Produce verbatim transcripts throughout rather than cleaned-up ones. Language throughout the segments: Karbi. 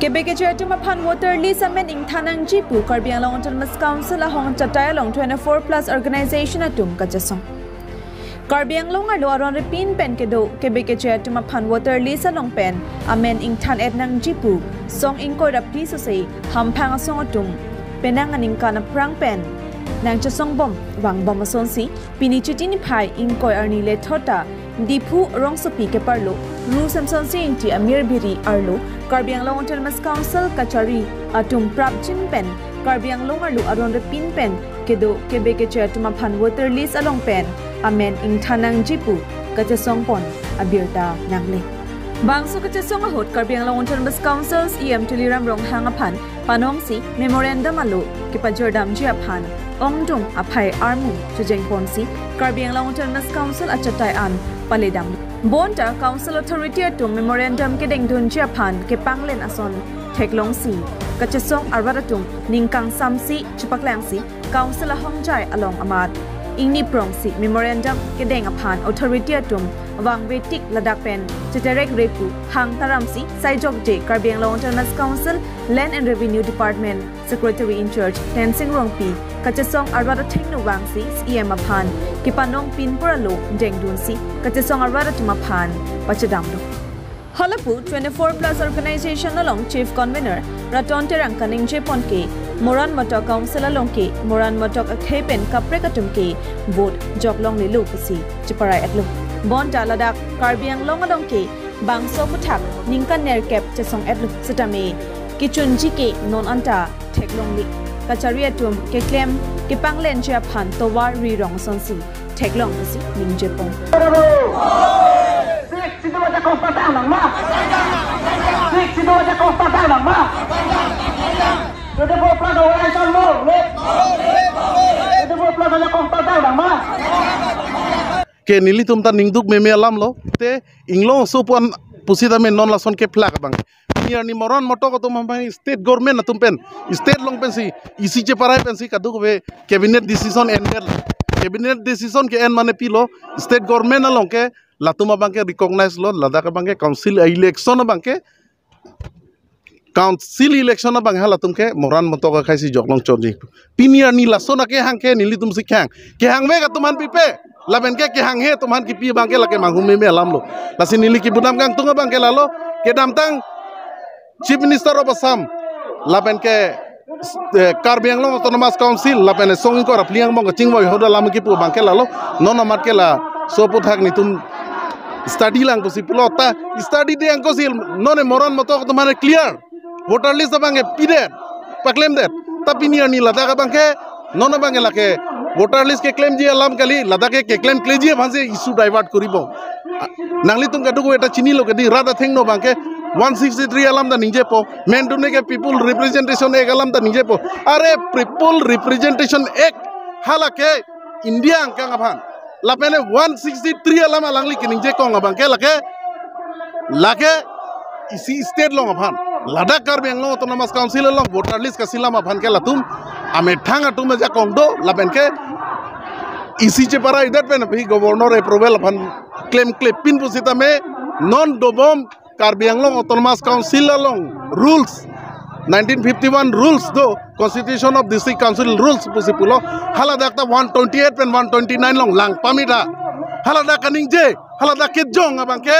Kebe keche atum aphan voter list amen ingthan nangji pu Karbi Anglong Autonomous Council ahong achatai along twenty-four plus organization atum kachesong. Karbi Anglong arlo aron repin pen kedo kebe keche atum aphan voter list along pen amen ingthan et nangji pu song ingkoi ra phli sose hamphang asong atum penang aningkan aphrang pen nangchesong bom vangbom asonsi pini Chiti niphai ingkoi arni lethot ta Diphu rongsopi keparlo Ru Semsonsing Ingti Amir Biri arlo Karbi Anglong Autonomous Council kachari atum prapjin pen Karbi Anglong arlo aron repin pen kedo kebe keche atum aphan voter list along pen amen ingthan nangji pu kachesong pon abirta nangle. Bangso kachesong ahut Karbi Anglong Autonomous Council E M Tuliram Ronghang aphan panongsi memorandum alo kepajordamji aphan ongdung aphai armu chujeng ponsi Karbi Anglong Autonomous Council achatai an paledam. Bonta Council Authority atum memorandum kedengdunji aphan kepanglen ason theklongsi kachesong arwat atum ningkang samsi chepaklangsi Council ahongjai along amat ingni prongsi memorandum kedeng aphan authority atum vangve tik ladak pen cheterek repu hang taramsi saijokje Karbi Anglong Autonomous Council Land and Revenue Department Secretary in Charge Tensing Rongpi kachesong arwat athengno vangsi C E M aphan kepanong pinpur alo dengdunsi kachesong arwat atum aphan pachedamlo. Halapu twenty-four plus organization along Chief Convener Raton Terang kaningje pon ke Moran Motok Council along ke Moran Motok akhei pen kaprek atum ke vote joklonglelo pusi cheparai etlo. Bonta ladak Karbi Anglong along ke bangso aphuthak ningkan nerkep chesong etlo setame kechunji ke non anta theklongle. Kachari atum keklem kepanglenji aphan tovar rirong asonsi theklong pusi ningje pon. Sik sido aja kong padang nang ma. Sik sido aja kong padang nang ma. Twenty-four plus aja kong padang nang ma. Ke nelitum ta ningduk meme alam lo te inglong so puan pusitame non lason kephlak abang. Pini arni Moran Motok atum abang state government atum pen, state along pensi isi cheparai pensi kadokave cabinet decision ended. Cabinet decision ke-en mane pilo, state government along ke latum abang ke recognize lo, ladak abang ke council election abang ke, council election abang halatum ke Moran Motok akhei si joklong chotji. Pini arni lason akehang ke nelitum si kehang. Kehangvek atum aphan pipe. Lapen ke kehanghe atum aphan kipi abang ke lake manghumeme alam lo. Lasi neli kibudam kangtung abang ke lalo. Kedamtang Chief Minister of Assam. Lapen ke eh, Karbi Anglong Autonomous Council. Lapen song ingkoi ra phli angbong kachingvoi hadak alam kipu abang ke lalo. Non amat ke laso aphuthak netum study lang pusi pulo ta study de angko si non Moran Motok atum aphan clear. Voter list abang ke pidet, paklemdet. Ta pini arni ladak abang ke, non abang ke lake voter list keklemji alam kali, ladak ke keklemkleji aphansi issue divert koribom. Nanglitum kadokave ta chinilo kedi rat athengno abang ke one sixty-three alam ta ningjepo, main dune ke People Representation Act alam ta ningjepo. Are People Representation Act halake India angkang aphan. Lapen one sixty-three alam alangli keningje kong abang ke lake, lake isi state along aphan. Ladak Karbi Anglong Autonomous Council along voter list kasilam aphan ke latum amethang atum ajakong do lapen ke isi cheparai det pen aphi governor approval aphan klemklepin pusitame non dobom Karbi Anglong Autonomous Council along rules, nineteen fifty-one rules do, Constitution of District Council rules pusi pulo. Haladak ta one twenty-eight pen one twenty-nine along lang pamit ha. Haladak kaningje, haladak kejong abang ke,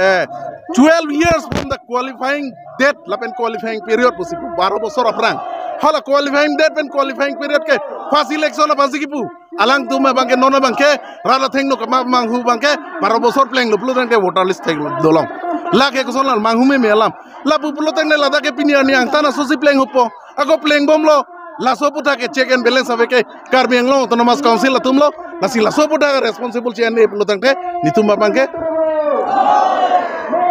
eh, twelve years from the qualifying date lapen qualifying period pusi pu baro bosor aphrang. Hala qualifying date pen qualifying period ke first election aphansi kipu. Alangtum abang ke non abang ke rat athengno kama manghu abang ke baro bosor plenglo pulotangte voter list thek dolong. Lake koson lang manghumeme alam. Lapu pulotangte ladak ke pini arni angtan asosi plenghupo. Ako plengbomlo. Laso aphuthak ke check and balance ave ke Karbi Anglong Autonomous Council atumlo. Lasi laso aphuthak responsible che-en-e pulotangte netum abang ke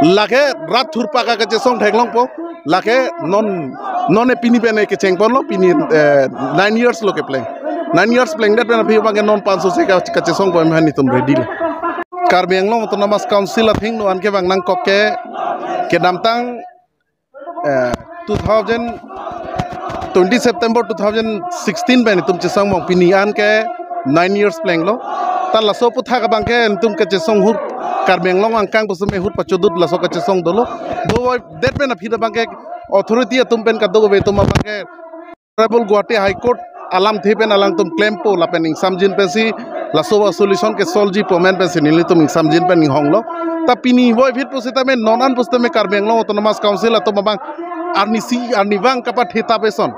lake rat thurpak kachesong theklongpo. Lake non, non e pini pen e kecheng ponlo, pini, eh, nine years lo kepleng. Nine years plengdet pen aphi abang ke non panso se ka, kachesong pon aphan netum ready lo. Karbi Anglong Autonomous Council athengno an kevang nangkok ke kedamtang, eh, two thousand, twenty September two thousand sixteen pen netum chesong bom, pini an ke nine years plenglo. Ta laso aphuthak abang ke netum kachesong ahut Karbi Anglong angkang pusitame ahut pachodut laso kachesong dolo. Dovoidet pen aphi abang ke authority atum pen kadokave atum abangke Honorable Guwahati High Court alamthe pen alangtum klempo lapen ingsamjin pensi laso a-solution ke solve ji pu amen pensi nelitum ingsamjin pen inghonglo. Ta pini voiphit pusitame non an pusitame Karbi Anglong Autonomous Council atum abang arnisi arnivang kapathe tap eson.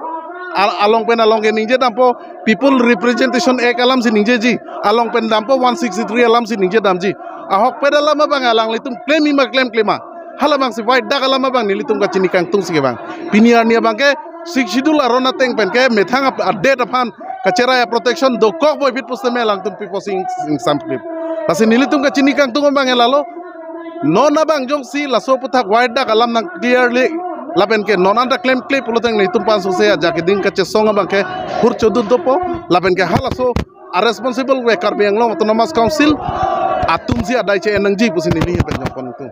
Al- along pen along ke ningje dampo, People Representation Act alamsi ningjeji, along pen dampo one sixty-three alamsi ningje damji. Ahokpet alam abang alanglitum klem ima klem klema. Halabangsi wide dak alam abang nelitum kachini kangtungsi kevang. Pini arni abangke Sixth Schedule aron ateng penke methang ap- adet aphan kacherai a-protection dokok voiphit pusitame alangtum pipo sing sing samklip. Lasi nelitum kachini kangtung abang lalo. Non abang jongsi laso aputhak wide dak alam nang clearly lapen ke non anta klemkle puloteng nelitum pansose ajak keding kachesong abangke hur chodut dopo lapen ke halaso a-responsible we Karbi Anglong Autonomous Council atumsi adai che-en nangji pusi neli pen jongpon tung.